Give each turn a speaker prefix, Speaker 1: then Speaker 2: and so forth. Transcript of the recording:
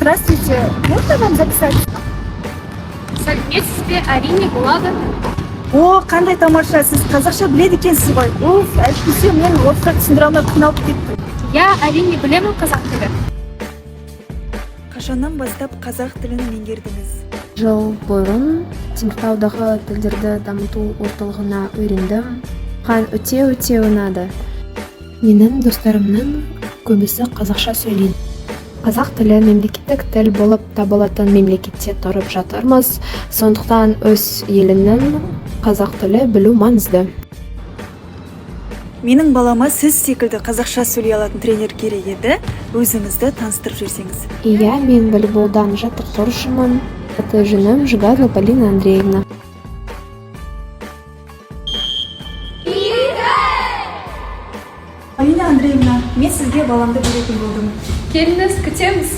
Speaker 1: Здравствуйте, можно вам записать?
Speaker 2: Сәлеметсіз бе? Әрине, болады.
Speaker 1: О, қандай тамаша, сіз қазақша біледі екенсіз ғой. Уф, әйтпесе мен орысша түсіндіре алмай қиналып кеттім.
Speaker 2: Иә, әрине, білемін қазақ тілі.
Speaker 1: Қашаннан бастап қазақ тілін меңгердіңіз?
Speaker 3: Жыл бұрын Теміртаудағы тілдерді дамыту орталығына үйрендім. Маған өте-өте ұнады. Менің достарымның көбісі қазақша сөйлейді. Қазақ тілі мемлекеттік тіл болып табылатын мемлекетте тұрып жатырмыз. Сондықтан өз елінің қазақ тілі білу маңызды.
Speaker 1: Менің балама сіз секілді қазақша сөйлей алатын тренер керек еді. Өзіңізді таныстырып жіберсеңіз.
Speaker 3: Иә, мен волейболдан жаттықтырушымын. Аты жөнім Жигадло Полина Андреевна.
Speaker 1: Полина Андреевна, мен сізге баламды беретін болдым.
Speaker 2: Келіңіз, күтеміз.